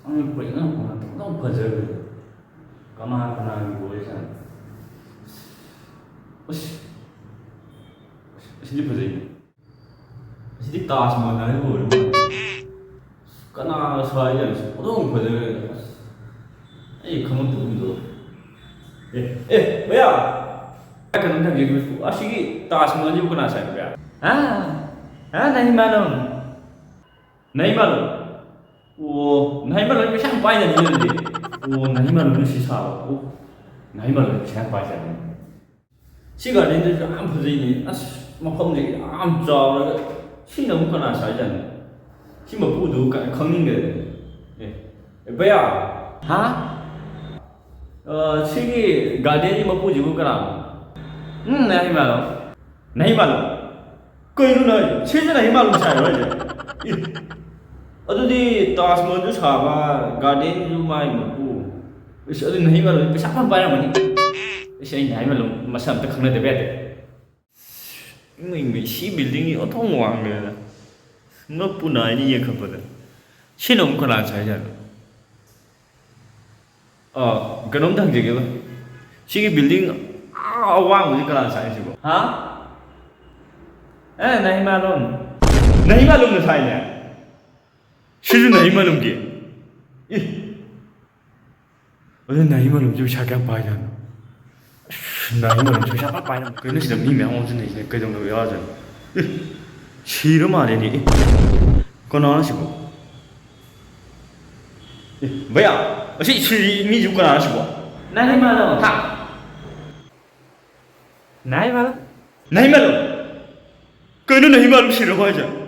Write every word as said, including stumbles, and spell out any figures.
ꯅꯪꯒꯤ ꯄꯣꯠ ꯅꯪ ꯐꯣꯟ ꯑꯗꯨꯛ ꯌꯥꯝ ꯐꯖꯈ꯭ꯔꯦ꯫ ꯀꯅꯥ ꯀꯅꯥꯒꯤ ꯑꯣꯏꯖꯥꯠꯅꯣ? ꯑꯁ, ꯑꯁꯤꯗꯤ ꯐꯖꯩꯅꯦ꯫ ꯑꯁꯤꯗꯤ ꯇꯥꯖ ꯃꯍꯜ ꯍꯥꯏꯕ ꯑꯣꯏꯔ ꯃꯥꯜꯂꯦ꯫ ꯀꯅꯥꯅ ꯁꯥꯔꯤꯖꯥꯠꯅꯣ? ꯁꯤ ꯄꯣꯠ ꯑꯃ ꯐꯖꯈ꯭ꯔꯦ꯫ ꯑꯁ, ꯑꯩ ꯈꯪꯉꯛꯇꯕꯒꯨꯝꯗꯣ꯫ ꯑꯦ, ꯑꯦ, ꯚꯩꯌꯥ! ꯀꯩꯅꯣꯝ ꯍꯪꯒꯦ, ꯑꯁꯤꯒꯤ ꯇꯥꯖ ꯃꯍꯜꯁꯤꯕꯨ ꯀꯅꯥ ꯁꯥꯏꯅꯣ, ꯚꯩꯌꯥ? ꯍꯥ? ꯍꯥ, ꯅꯍꯤ ꯃꯥꯂꯨꯝ? ꯅꯍꯤ ꯃꯥꯂꯨꯝ? ꯑꯣ, ꯅꯍꯤ ꯃꯥꯂꯨꯝ ꯄꯩꯁꯥ ꯌꯥꯝ ꯄꯥꯏꯖꯥꯠꯅꯤ ꯑꯗꯨꯗꯤ꯫ ꯑꯣ, ꯅꯍꯤ ꯃꯥꯂꯨꯝꯅ ꯁꯤ ꯁꯥꯕ꯫ ꯑꯣ, ꯅꯍꯤ ꯃꯥꯂꯨꯝ ꯄꯩꯁꯥ ꯌꯥꯝ ꯄꯥꯏꯖꯥꯠꯅꯤ꯫ ꯁꯤ garden ꯁꯤꯁꯨ ꯌꯥꯝ ꯐꯖꯩꯅꯦ꯫ ꯑꯁ, ꯃꯐꯝꯁꯦ ꯌꯥꯝ ꯆꯥꯎꯔꯒ, ꯁꯤꯅ ꯑꯃꯨꯛ ꯀꯅꯥ ꯁꯥꯏꯖꯥꯠꯅꯣ? ꯁꯤ ꯃꯄꯨꯗꯨ ꯀ-, ꯈꯪꯅꯤꯡꯈ꯭ꯔꯦ꯫ ꯑꯦ, ꯑꯦ, ꯚꯩꯌꯥ꯫ ꯍꯥ? ꯑ, ꯁꯤꯒꯤ garden ꯒꯤ ꯃꯄꯨꯁꯤꯕꯨ ꯀꯅꯥꯅꯣ? ꯎꯝ, ꯅꯍꯤ ꯃꯥꯂꯨꯝ꯫ ꯅꯍꯤ ꯃꯥꯂꯨꯝ? ꯀꯩꯅꯣ ꯅꯍꯤ? ꯁꯤꯁꯨ ꯅꯍꯤ ꯃꯥꯂꯨꯝ ꯁꯥꯏꯔꯣ ꯍꯥꯏꯁꯦ? ꯑꯦ, ꯑꯗꯨꯗꯤ ꯇꯥꯖ ꯃꯍꯜꯁꯨ ꯁꯥꯕ, garden ꯁꯨ ꯃꯥꯏ ꯃꯄꯨ꯫ ꯏꯁ, ꯑꯗꯨ ꯅꯍꯤ ꯃꯥꯂꯨꯝ ꯄꯩꯁꯥ ꯐꯅ ꯄꯥꯏꯔꯝꯃꯅꯤ꯫ ꯏꯁ, ꯑꯩ ꯅꯍꯤ ꯃꯥꯂꯨꯝ ꯃꯁꯛ ꯑꯝꯇ ꯈꯪꯅꯗꯕ ꯌꯥꯗꯦ꯫ ꯏꯃꯩ, ꯃꯩ, ꯁꯤ building ꯁꯤ ꯑꯣꯟꯊꯣꯛꯅ ꯋꯥꯡꯈ꯭ꯔꯦꯗ꯫ ꯉꯛꯄꯨ ꯅꯥꯏꯅꯤ ꯌꯦꯡꯈꯠꯄꯗ꯫ ꯁꯤꯅ ꯑꯃꯨꯛ ꯀꯅꯥ ꯁꯥꯏꯖꯥꯠꯅꯣ? ꯑꯥ, ꯀꯩꯅꯣꯝꯇ ꯍꯪꯖꯒꯦꯕ꯫ ꯁꯤꯒꯤ building ꯑꯥ ꯑꯋꯥꯡꯕꯁꯤ ꯀꯅꯥ ꯁꯥꯏꯅꯣ ꯁꯤꯕꯣ? ꯍꯥ? ꯑꯦ, ꯅꯍꯤ ꯃꯥꯂꯨꯝ꯫ ꯅꯍꯤ ꯃꯥꯂꯨꯝꯅ ꯁꯥꯏꯅꯦ? ꯁꯤꯁꯨ ꯅꯍꯤ ꯃꯥꯂꯨꯝꯒꯤ? ꯑꯦ꯫ ꯑꯗꯨ ꯅꯍꯤ ꯃꯥꯂꯨꯝꯁꯤ ꯄꯩꯁꯥ ꯀꯌꯥꯝ ꯄꯥꯏꯖꯥꯠꯅꯣ? ꯑꯁ, ꯅꯍꯤ ꯃꯥꯂꯨꯝꯁꯤ ꯄꯩꯁꯥ ꯄꯥꯏ ꯄꯥꯏꯅ꯫ ꯀꯩꯅꯣ ꯁꯤꯗ ꯃꯤ ꯃꯌꯥꯝ ꯑꯣꯟꯁꯤꯟꯅꯩꯁꯤꯅ ꯀꯩꯗꯧꯅꯕ ꯌꯥꯎꯔꯖꯥꯠꯅꯣ? ꯑꯦ, ꯁꯤꯔ ꯃꯥꯜꯂꯦꯅꯦ꯫ ꯑꯦ, ꯀꯅꯥꯅꯣ ꯁꯤꯕꯣ? ꯑꯦ, ꯚꯩꯌꯥ, ꯑꯁꯤ ꯁꯤꯔꯤ ꯃꯤꯁꯤꯕꯨ ꯀꯅꯥꯅꯣ ꯁꯤꯕꯣ? ꯅꯍꯤ ꯃꯥꯂꯨꯝ꯫ ꯍꯥ? ꯅꯍꯤ ꯃꯥꯂꯨꯝ꯫ ꯅꯍꯤ ꯃꯥꯂꯨꯝ? ꯀꯩꯅꯣ ꯅꯍꯤ ꯃꯥꯂꯨꯝ ꯁꯤꯔꯕꯣ ꯍꯥꯏꯁꯦ?